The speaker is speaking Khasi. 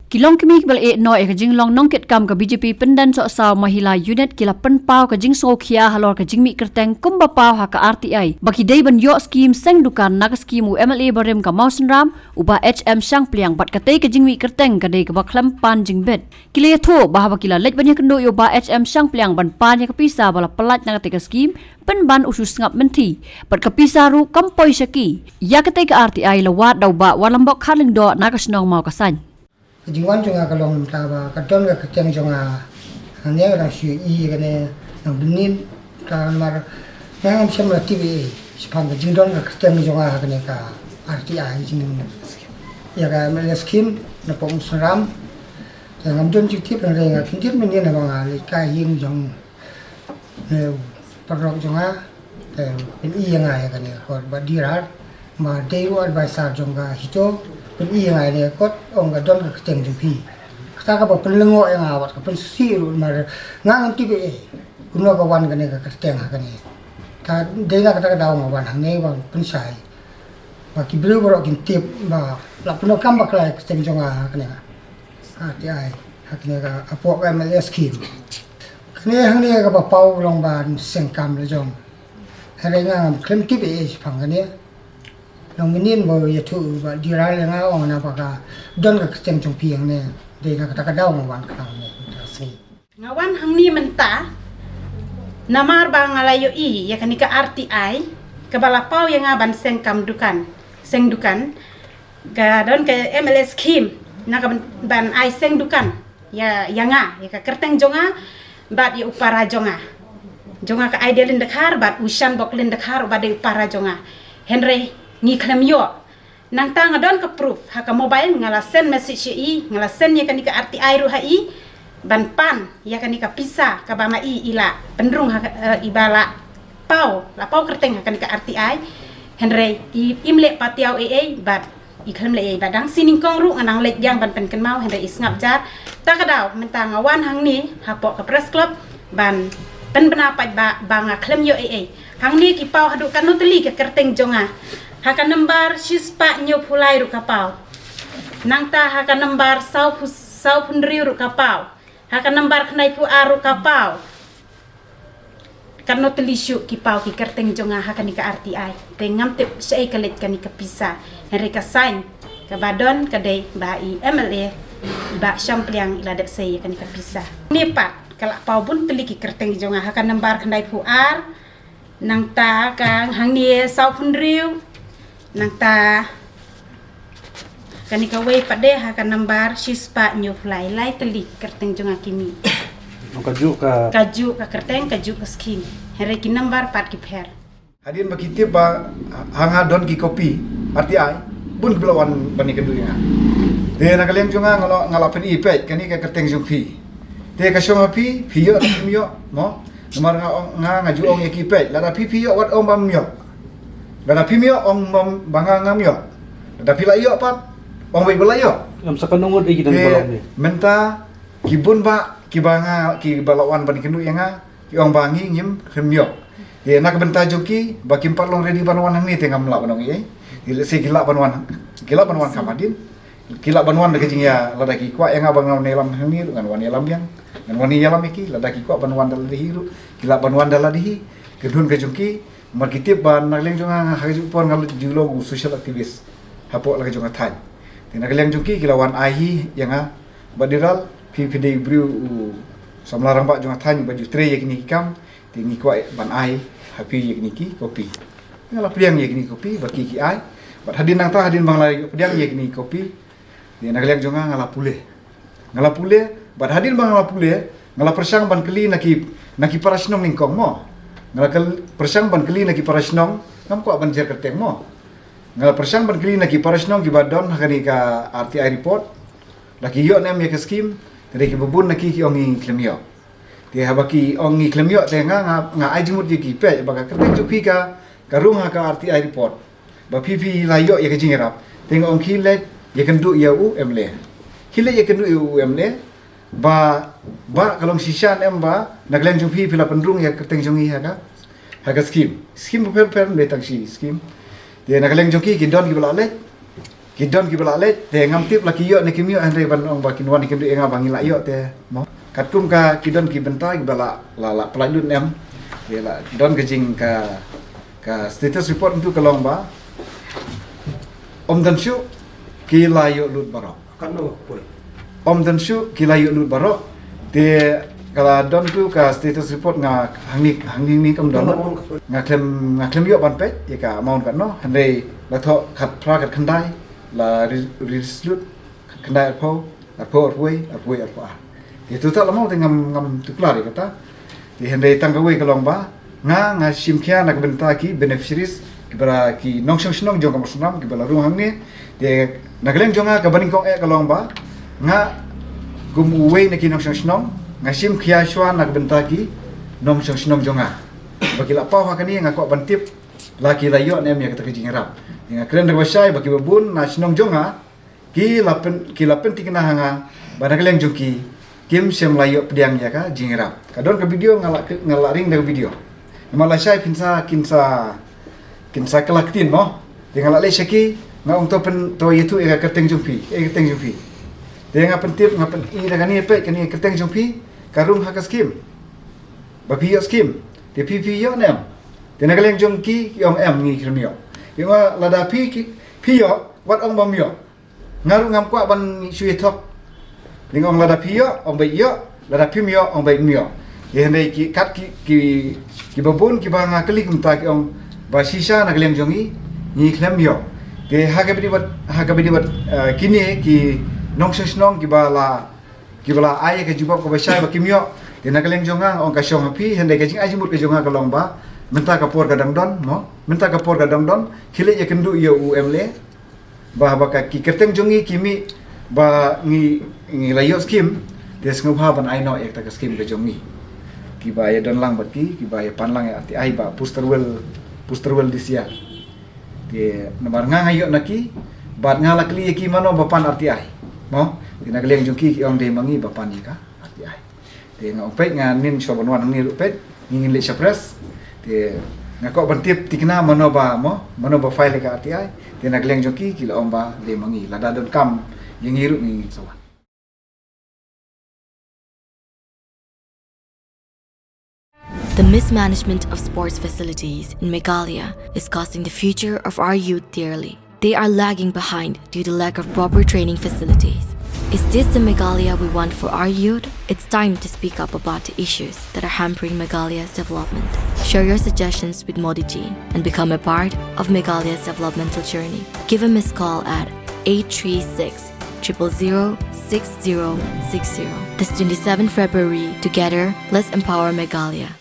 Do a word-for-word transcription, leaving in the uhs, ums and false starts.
Ki longkmie kiba la iehnoh ïa ka jinglong nongkitkam ka BJP Pyndensohsaw Mahila Unit ki la pynpaw ka jingsngewkhia halor ka jingmih kyrteng kumba paw ha ka RTI ba ki dei ban ïoh skim seng dukan na ka skim u MLA barim ka Mawsynram, u Bah H M Shangpliang, bad katei ka jingmih kyrteng ka dei kaba khlem pan jingbit. Ki la ïathuh ba haba ki la leit ban ïakynduh ïa u Bah H M Shangpliang ban pan ïa ka pisa ba la pyllait na katei ka skim, pynban u shu sngap mynthi bad ka pisa ruh kam poi sha ki. Ïa katei ka RTI la wad da u Bah Wanlambok Kharlyngdoh na ka shnong Mawkasan. Ka jingwan jong nga ka long mynta ba ka don ka kyrteng jong nga. Hangne nga dang shu ïohi ïa kane, nang bynnin, ta namar nga ngam shym la tip ei ei shaphang ka jingdon ka kyrteng jong nga ha kane ka RTI jing, ïa ka MLA skim na pok Mawsynram. Te ngam don jingtip, hynrei nga kyndit mynnin haba nga leit kai ïing jong ne u paralok jong nga, te u pyni ïa nga ïa kane ka kot Bah Dirar, ma dei u advisor jong ka HITO, pyni ïa nga ïa kane ka kot, ong ka don ka kyrteng jong phi. Kata kaba pynlyngngoh ïa nga bad ka pynsngewsih ruh, namar nga ngam tip ei ei kumno ka wan kane ka kyrteng ha kane. Ka dei na kata ka daw nga wan hangne ban pynshai ba ki briew baroh kin tip ba la pyndonkam bakla ïa ka kyrteng jong nga ha kane ka RTI, ha kane ka, hapoh ka MLA skim. Kane hangne kaba paw ka long ban seng kam la jong. Hynrei nga ngam khlem tip ei ei shaphang kane. Long mynnin ba u ïathuh u Bah Dirar ïa nga, ong naba ka don ka kyrteng jong phi hangne. Dei na kata ka daw nga wan khnang hangne mynta ka sngi. Nga wan hangne mynta namar ba nga la ïohi ïa kane ka RTI kaba la paw ïa nga ban seng kam dukan, seng dukan. Ka don ka MLA skim na ka ban, ban ai seng dukan ïa, ïa nga, ïa ka kyrteng jong nga bad ïa u para jong nga. Jong nga ka Aidilyn Dkhar bad u Shanbok Lyn Dkhar uba dei u para jong nga. Hynrei ngi khlem ïoh. Nangta nga don ka proof ha ka mobile, nga la send message ïa i, nga la send ïa kane ka RTI ruh ha i ban pan ïa kane ka pisa kaba ma i i la pynrung ha ka, eh, iba la paw, la paw kyrteng ha kane ka RTI. Hynrei i, im leh patiaw ei ei bad i khlem leh ei ei, bad dang shi nyngkong ruh nga nang leit biang ban pynkynmaw hynrei i sngap jar. Ta ka daw mynta nga wan hangne hapoh ka press club ban pynbna pat ba, ba nga khlem ïoh ei ei. Hangne ki paw haduh katno tylli ka kyrteng jong nga. Ha ka nambar shispah hynñiewphew lai ruh ka paw. Nangta ha ka nambar sawphew, sawphew hynriew ruh ka paw. Ha ka nambar khyndaiphew ar ruh ka paw. Katno tylli shuh ki paw ki kyrteng jong nga ha kane ka RTI. Te ngam tip shaei ka leit kane ka pisa. Hynrei ka sign kaba don ka dei ba i MLA i Bah Shangpliang i la dep sei ïa kane ka pisa. Hangne pat ka la paw bun tylli ki kyrteng jong nga, ha ka nambar khyndaiphew ar, nangta ka hangne sawphew hynriew, nangta kane kawei pat de ha ka nambar shispah hynñiewphew lai. Lai tylli kyrteng jong nga ki mih. Ka juh ka, ka juh ka kyrteng, ka juh ka skim. Hynrei ki nambar pat ki pher. Hadien ba ki tip ba ha nga don ki kopi RTI, bun ki ba la wan ban ïakynduh ïa nga. Te na ka liang jong nga nga la, nga la pyni peit kane ka kyrteng jong phi. Te ka shong ha phi, phi ïoh ne phim ïoh, mo. Namar nga ong, nga, nga ju ong ïa ki peit, lada phi, phi ïoh wat ong bam ïoh. Lada phim ïoh ong bam, ba nga ngam ïoh. Lada phi la ïoh pat, ong beit ba la ïoh. Ngam sa kynnoh ngut ïa ki dang, te ba long ni. Mynta ki bun ba, ki ba nga, ki ba la wan ban ïakynduh ïa nga, ki ong ba ngi ngim, ngim ïoh. Te na ka bynta jong ki ba kim pat long ready ban wan hangne te ngam lah ban ong ei ei. Te lehse ki lah ban wan, ki lah ban wan kham hadien. Ki lah ban wan da ka jingïa, lada ki kwah ïa nga ba ngan wan ïalam hangne ruh ngan wan ïalam biang. Ngan wan ïalam ïa ki, lada ki kwah ban wan da lade hi ruh ki lah ban wan da lade hi. Ka dun ka jong ki, mar ki tip ba na ka liang jong nga, nga ha ka juh por nga ju long u social activist hapoh la ka jong ka thaiñ. Te na ka liang jong ki, ki la wan ai hi ïa nga, Bah Diral, phi, phi dei briew u samla rangbah jong ka thaiñ ba ju trei ïa kine ki kam. Te ngi kwah ban ai ha phi ïa kine ki kopi. Nga la pdiang ïa kine ki kopi ba ki, ki ai. Bad hadien nangta, hadien ba nga la pdiang ïa kine ki kopi, te na ka liang jong nga nga la pule. Nga la pule, bad hadien ba nga la pule, nga la pyrshang ban kylli na ki, na ki para shnong nyngkong mo. Nga la kyl-, pyrshang ban kylli na ki para shnong, ngam kwah ban jer kyrteng mo. Nga la pyrshang ban kylli na ki para shnong kiba don ha kane ka RTI report. La ki ïoh ne em ïa ka skim, te kiba bun na ki ki ong ngi khlem ïoh. Te haba ki ong ngi khlem ïoh te nga, nga, nga ai jingmut ïa ki, peit ba ka kyrteng jong phi ka, ka rung ha ka RTI report. Ba phi, phi la ïoh ïa ka jingïarap. Te nga ong khie leit ïakynduh ïa u MLA. Khie leit ïakynduh ïa u MLA. Ba, ba ka long shisha ne em ba na ka liang jong phi phi la pynrung ïa ka kyrteng jong ngi ha ka, ha ka skim. Skim bapher bapher, ym dei tang shi skim. Te na ka liang jong ki, ki don kiba la leit. Ki don kiba la leit, te ngam tip la ki ïoh ne kim ïoh, hynrei ban ong ba kin wan kin duh ïa nga ba ngi la ïoh te, mo. Katkum ka ki don ki bynta kiba la, la, la pynlait lut ne em. Te la don ka jing ka, ka status report ntu ka long ba ym don shuh ki la ïoh lut baroh. Katno poi? Ym don shuh ki la ïoh lut baroh. Te ka la don tu ka status report nga hangne, hangne ni kam don. Nga khlem, nga khlem ïoh ban peit ïa ka amount katno. Hynrei la thoh khatphra khatkhyndai la re-, release lut, khatkhyndai arphew, arphew arphew wei, arphew wei arphew ar. Te total amount te ngam, ngam tip klar ïa kata. Te hynrei tang kawei ka long ba nga, nga shim khia na ka bynta ki beneficiaries, kiba la ki nongshong shnong jong ka Mawsynram kiba la rung hangne. Te na ka liang jong nga kaba nyngkong eh ka long ba nga kum uwei na ki nongshong shnong, nga shim khia shuwa na ka bynta ki nongshong shnong jong nga. Ba ki la paw ha kane nga kwah ban tip la ki la ïoh ne em ïa kata ka jingïarap. Te nga kren da kaba shai ba kiba bun na shnong jong nga ki la pyn, ki la pynthikna ha nga ba na ka liang jong ki kim shym la ïoh pdiang ïa ka jingïarap. Ka don ka video nga la, nga la ring da ka video. Namar lashai phin sa, kin sa, kin sa kylla ktien mo. Te nga la leit sha ki, nga ong to pyn, to ïathuh ïa ka kyrteng jong phi, ïa ka kyrteng jong phi. Te nga pyntip, nga pyn-i da kane, peit kane ka kyrteng jong phi ka rung ha ka skim. Ba phi ïoh skim. Te phi, phi ïoh ne em? Te na ka liang jong ki ki ong em, ngi khlem ïoh. Ki ong lada phi ki, phi ïoh, wat ong bym ïoh. Nga ruh ngam kwah ban shu ïathuh. Te nga ong lada phi ïoh, ong beit ïoh, lada phim ïoh, ong beit ym ïoh. Te hynrei ki kat ki, ki, kiba bun kiba nga kylli kumta ki ong ba shisha na ka liang jong ngi, ngi khlem ïoh. Te ha kaba ïadei bad, ha kaba ïadei bad, eh, kine ki nongshong shnong kiba la, kiba la ai ka jubab kaba shai ba kim ïoh. Te na ka liang jong nga nga ong ka shong ha phi, hynrei ka jingai jingmut ka jong nga ka long ba mynta ka por ka dang don mo, mynta ka por ka dang don, khie leit ïakynduh ïa u MLA. Ba, ba ka ki kyrteng jong ngi ki mih ba ngi, ngi la ïoh skim. Te sngewbha ban ai noh ïa kata ka skim ka jong ngi. Kiba ïadon lang bad ki, kiba ïapan lang ïa RTI ba Pusterwell, Pusterwell DCR. Te namar nga nga ïoh na ki, bad nga la kylli ïa ki mano ba pan RTI. Mo, te na ka liang jong ki ki ong dei ma ngi ba pan ïa ka RTI. Te nga ong peit nga nin shuwa ban wan hangne ruh peit, ngi ngin leit sha press. Te nga kwah ban tip thikna mano ba mo, mano ba file ïa ka RTI. Te na ka liang jong ki ki la ong ba dei ma ngi, lada donkam ïa ngi ruh ngi ngin sa wan. The mismanagement of sports facilities in Meghalaya is costing the future of our youth dearly. They are lagging behind due to lack of proper training facilities. Is this the Meghalaya we want for our youth? It's time to speak up about the issues that are hampering Meghalaya's development. Share your suggestions with Modi ji and become a part of Meghalaya's developmental journey. Give a missed call at eight three six, triple zero, six zero six zero. This twenty-seventh February, together, let's empower Meghalaya.